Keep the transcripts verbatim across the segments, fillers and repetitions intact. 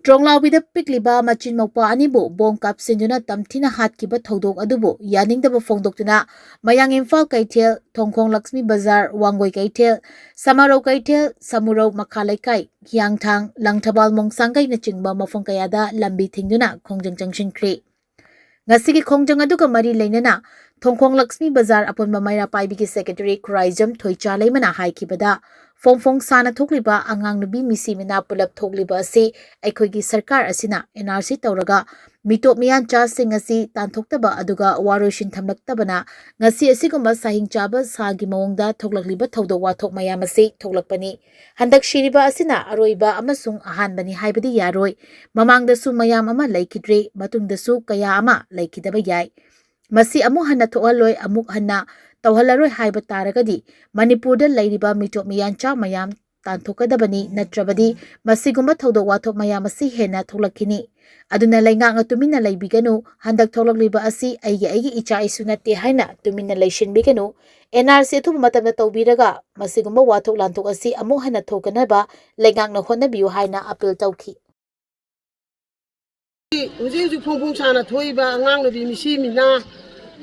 ꯇ꯭ꯔꯣꯡꯂꯥꯎꯕꯤꯗ ꯄꯤꯛꯂꯤꯕ ꯃꯆꯤꯟ ꯃꯧꯄ꯭ꯋꯥ ꯑꯅꯤꯕꯨ ꯕꯣꯝ ꯀꯥꯞꯁꯤꯟꯗꯨꯅ ꯇꯝꯊꯤꯅ ꯍꯥꯠꯈꯤꯕ ꯊꯧꯗꯣꯛ ꯑꯗꯨꯕꯨ ꯌꯥꯅꯤꯡꯗꯕ ꯐꯣꯡꯗꯣꯛꯇꯨꯅ ꯃꯌꯥꯡ ꯏꯝꯐꯥꯜ ꯀꯩꯊꯦꯜ, ꯊꯣꯡꯈꯣꯡ ꯂꯛꯁꯃꯤ ꯕꯖꯥꯔ, ꯋꯥꯡꯒꯣꯏ ꯀꯩꯊꯦꯜ, ꯁꯃꯥꯔꯧ ꯀꯩꯊꯦꯜ, ꯁꯃꯨꯔꯧ ꯃꯈꯥ ꯂꯩꯀꯥꯏ, ꯍꯤꯌꯥꯡꯊꯥꯡ, ꯂꯪꯊꯕꯥꯜ ꯃꯣꯡꯁꯥꯡꯒꯩꯅꯆꯤꯡꯕ ꯃꯐꯝ ꯀꯌꯥꯗ ꯂꯝꯕꯤ ꯊꯤꯡꯗꯨꯅ ꯈꯣꯡꯖꯪ ꯆꯪꯁꯤꯟꯈ꯭ꯔꯤ꯫ ꯉꯁꯤꯒꯤ ꯈꯣꯡꯖꯪ ꯑꯗꯨꯒ ꯃꯔꯤ ꯂꯩꯅꯅ ꯊꯣꯡꯈꯣꯡ ꯂꯛꯁꯃꯤ ꯕꯖꯥꯔ ꯑꯄꯨꯟꯕ ꯃꯩꯔꯥ ꯄꯥꯏꯕꯤꯒꯤ ꯁꯦꯀ꯭ꯔꯦꯇꯔꯤ ꯈꯨꯔꯥꯏꯖꯝ ꯊꯣꯏꯆꯥ ꯂꯩꯃꯅ ꯍꯥꯏꯈꯤꯕꯗ, ꯐꯣꯡ ꯐꯣꯡ ꯁꯥꯅ ꯊꯣꯛꯂꯤꯕ ꯑꯉꯥꯡ ꯅꯨꯄꯤ ꯃꯤꯁꯤ ꯃꯤꯅꯥ ꯄꯨꯂꯞ ꯊꯣꯛꯂꯤꯕ ꯑꯁꯤ ꯑꯩꯈꯣꯏꯒꯤ ꯁꯔꯀꯥꯔ ꯑꯁꯤꯅ ꯑꯦꯟ ꯑꯥꯔ ꯁꯤ ꯇꯧꯔꯒ ꯃꯤꯇꯣꯞ ꯃꯤꯌꯥꯟꯆꯥꯁꯤꯡ ꯑꯁꯤ ꯇꯥꯟꯊꯣꯛꯇꯕ ꯑꯗꯨꯒ ꯋꯥꯔꯣꯏꯁꯤꯟ ꯊꯝꯂꯛꯇꯕꯅ ꯉꯁꯤ ꯑꯁꯤꯒꯨꯝꯕ ꯁꯥꯍꯤꯡ ꯆꯥꯕ ꯁꯥꯒꯤ ꯃꯑꯣꯡꯗ ꯊꯣꯛꯂꯛꯂꯤꯕ ꯊꯧꯗꯣꯛ ꯋꯥꯊꯣꯛ ꯃꯌꯥꯝ ꯑꯁꯤ ꯊꯣꯛꯂꯛꯄꯅꯤ꯫ ꯍꯟꯗꯛ ꯁꯤꯔꯤꯕ ꯑꯁꯤꯅ ꯑꯔꯣꯏꯕ ꯑꯃꯁꯨꯡ ꯑꯍꯥꯟꯕꯅꯤ ꯍꯥꯏꯕꯗꯤ ꯌꯥꯔꯣꯏ꯫ ꯃꯃꯥꯡꯗꯁꯨ ꯃꯌꯥꯝ ꯑꯃ ꯂꯩꯈꯤꯗ꯭ꯔꯦ, ꯃꯇꯨꯡꯗꯁꯨ ꯀꯌꯥ ꯑꯃ ꯂꯩꯈꯤꯗꯕ ꯌꯥꯏ꯫ ꯃꯁꯤ ꯑꯃꯨꯛ ꯍꯟꯅ ꯊꯣꯛꯍꯜꯂꯣꯏ, ꯑꯃꯨꯛ ꯍꯟꯅ ꯇꯧꯍꯜꯂꯔꯣꯏ ꯍꯥꯏꯕ ꯇꯥꯔꯒꯗꯤ ꯃꯅꯤꯄꯨꯔꯗ ꯂꯩꯔꯤꯕ ꯃꯤꯇꯣꯞ ꯃꯤꯌꯥꯟꯆꯥ ꯃꯌꯥꯝ ꯇꯥꯟꯊꯣꯛꯀꯗꯕꯅꯤ, ꯅꯠꯇ꯭ꯔꯕꯗꯤ ꯃꯁꯤꯒꯨꯝꯕ ꯊꯧꯗꯣꯛ ꯋꯥꯊꯣꯛ ꯃꯌꯥꯝ ꯑꯁꯤ ꯍꯦꯟꯅ ꯊꯣꯛꯂꯛꯈꯤꯅꯤ꯫ ꯑꯗꯨꯅ ꯂꯩꯉꯥꯛꯅ ꯇꯨꯃꯤꯟꯅ ꯂꯩꯕꯤꯒꯅꯨ꯫ ꯍꯟꯗꯛ ꯊꯣꯛꯂꯛꯂꯤꯕ ꯑꯁꯤ ꯑꯩꯒꯤ, ꯑꯩꯒꯤ ꯏꯆꯥ ꯏꯁꯨ ꯅꯠꯇꯦ ꯍꯥꯏꯅ ꯇꯨꯃꯤꯟꯅ ꯂꯩꯁꯤꯟꯕꯤꯒꯅꯨ꯫ ꯑꯦꯟ ꯑꯥꯔ ꯁꯤ ꯑꯊꯨꯕ ꯃꯇꯝꯗ ꯇꯧꯕꯤꯔꯒ ꯃꯁꯤꯒꯨꯝꯕ ꯋꯥꯊꯣꯛ ꯂꯥꯟꯊꯣꯛ ꯑꯁꯤ ꯑꯃꯨꯛ ꯍꯟꯅ ꯊꯣꯛꯇꯅꯕ ꯂꯩꯉꯥꯛꯅ ꯍꯣꯠꯅꯕꯤꯌꯨ ꯍꯥꯏꯅ ꯑꯄꯤꯜ ꯇꯧꯈꯤ꯫ ꯍꯧꯖꯤꯛ ꯍꯧꯖꯤꯛ ꯐꯣꯡ ꯐꯣꯡ ꯁꯥꯅ ꯊꯣꯛꯏꯕ ꯑꯉꯥꯡ ꯅꯨꯄꯤ ꯃꯤꯁꯤ ꯃꯤꯅꯥ,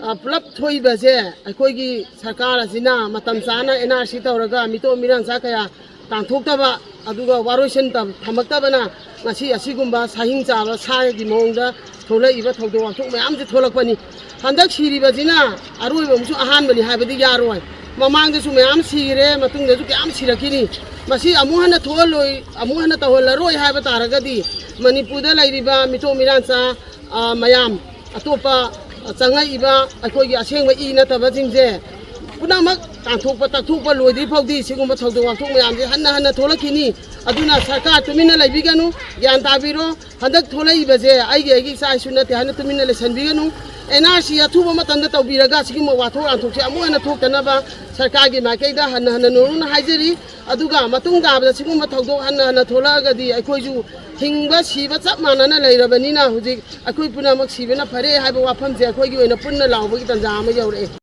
ꯑ, ꯄꯨꯂꯞ ꯊꯣꯛꯏꯕꯁꯦ ꯑꯩꯈꯣꯏꯒꯤ ꯁꯔꯀꯥꯔ ꯑꯁꯤꯅ ꯃꯇꯝ ꯆꯥꯅ ꯑꯦꯟ ꯑꯥꯔ ꯁꯤ ꯇꯧꯔꯒ ꯃꯤꯇꯣꯞ ꯃꯤꯔꯥꯟꯆꯥ ꯀꯌꯥ ꯇꯥꯟꯊꯣꯛꯇꯕ, ꯑꯗꯨꯒ ꯋꯥꯔꯣꯏꯁꯤꯟ ꯇꯝ-, ꯊꯝꯃꯛꯇꯕꯅ ꯉꯁꯤ ꯑꯁꯤꯒꯨꯝꯕ ꯁꯥꯍꯤꯡ ꯆꯥꯕ ꯁꯥꯒꯤ ꯃꯑꯣꯡꯗ ꯊꯣꯛꯂꯛꯏꯕ ꯊꯧꯗꯣꯛ ꯋꯥꯊꯣꯛ ꯃꯌꯥꯝꯁꯦ ꯊꯣꯛꯂꯛꯄꯅꯤ꯫ ꯍꯟꯗꯛ ꯁꯤꯔꯤꯕꯁꯤꯅ ꯑꯔꯣꯏꯕ ꯑꯃꯁꯨ ꯑꯍꯥꯟꯕꯅꯤ ꯍꯥꯏꯕꯗꯤ ꯌꯥꯔꯣꯏ꯫ ꯃꯃꯥꯡꯗꯁꯨ ꯃꯌꯥꯝ ꯁꯤꯈ꯭ꯔꯦ, ꯃꯇꯨꯡꯗꯁꯨ ꯀꯌꯥꯝ ꯁꯤꯔꯛꯈꯤꯅꯤ꯫ ꯃꯁꯤ ꯑꯃꯨꯛ ꯍꯟꯅ ꯊꯣꯛꯍꯜꯂꯣꯏ, ꯑꯃꯨꯛ ꯍꯟꯅ ꯇꯧꯍꯜꯂꯔꯣꯏ ꯍꯥꯏꯕ ꯇꯥꯔꯒꯗꯤ ꯃꯅꯤꯄꯨꯔꯗ ꯂꯩꯔꯤꯕ ꯃꯤꯇꯣꯞ ꯃꯤꯔꯥꯟꯆꯥ, ꯑ, ꯃꯌꯥꯝ, ꯑꯇꯣꯞꯄ, ꯑ, ꯆꯪꯉꯛꯏꯕ ꯑꯩꯈꯣꯏꯒꯤ ꯑꯁꯦꯡꯕ ꯏ ꯅꯠꯇꯕꯁꯤꯡꯁꯦ ꯄꯨꯝꯅꯃꯛ ꯇꯥꯟꯊꯣꯛꯄ ꯇꯛꯊꯣꯛꯄ ꯂꯣꯏꯗ꯭ꯔꯤ ꯐꯥꯎꯗꯤ ꯁꯤꯒꯨꯝꯕ ꯊꯧꯗꯣꯛ ꯋꯥꯊꯣꯛ ꯃꯌꯥꯝꯁꯦ ꯍꯟꯅ ꯍꯟꯅ ꯊꯣꯛꯂꯛꯈꯤꯅꯤ꯫ ꯑꯗꯨꯅ ꯁꯔꯀꯥꯔ ꯇꯨꯃꯤꯟꯅ ꯂꯩꯕꯤꯒꯅꯨ, ꯒ꯭ꯌꯥꯟ ꯇꯥꯕꯤꯔꯣ꯫ ꯍꯟꯗꯛ ꯊꯣꯛꯂꯛꯏꯕꯁꯦ ꯑꯩꯒꯤ, ꯑꯩꯒꯤ ꯏꯆꯥ ꯏꯁꯨ ꯅꯠꯇꯦ ꯍꯥꯏꯅ ꯇꯨꯃꯤꯟꯅ ꯂꯩꯁꯟꯕꯤꯒꯅꯨ꯫ ꯑꯦꯟ ꯑꯥꯔ ꯁꯤ ꯑꯊꯨꯕ ꯃꯇꯝꯗ ꯇꯧꯕꯤꯔꯒ ꯁꯤꯒꯨꯝꯕ ꯋꯥꯊꯣꯛ ꯂꯥꯟꯊꯣꯛꯁꯦ ꯑꯃꯨꯛ ꯍꯟꯅ ꯊꯣꯛꯇꯅꯕ ꯁꯔꯀꯥꯔꯒꯤ ꯃꯥꯏꯀꯩꯗ ꯍꯟꯅ ꯍꯟꯅ ꯅꯧꯅ ꯍꯥꯏꯖꯔꯤ꯫ ꯑꯗꯨꯒ ꯃꯇꯨꯡ ꯇꯥꯕꯗ ꯁꯤꯒꯨꯝꯕ ꯊꯧꯗꯣꯛ ꯍꯟꯅ ꯍꯟꯅ ꯊꯣꯛꯂꯛꯑꯒꯗꯤ ꯑꯩꯈꯣꯏꯁꯨ ꯍꯤꯡꯕ ꯁꯤꯕ ꯆꯞ ꯃꯥꯟꯅꯅ ꯂꯩꯔꯕꯅꯤꯅ ꯍꯧꯖꯤꯛ ꯑꯩꯈꯣꯏ ꯄꯨꯝꯅꯃꯛ ꯁꯤꯕꯅ ꯐꯔꯦ ꯍꯥꯏꯕ ꯋꯥꯐꯝꯁꯦ ꯑꯩꯈꯣꯏꯒꯤ ꯑꯣꯏꯅ ꯄꯨꯟꯅ ꯂꯥꯎꯕꯒꯤ ꯇꯥꯟꯖꯥ ꯑꯃ ꯌꯧꯔꯛꯑꯦ꯫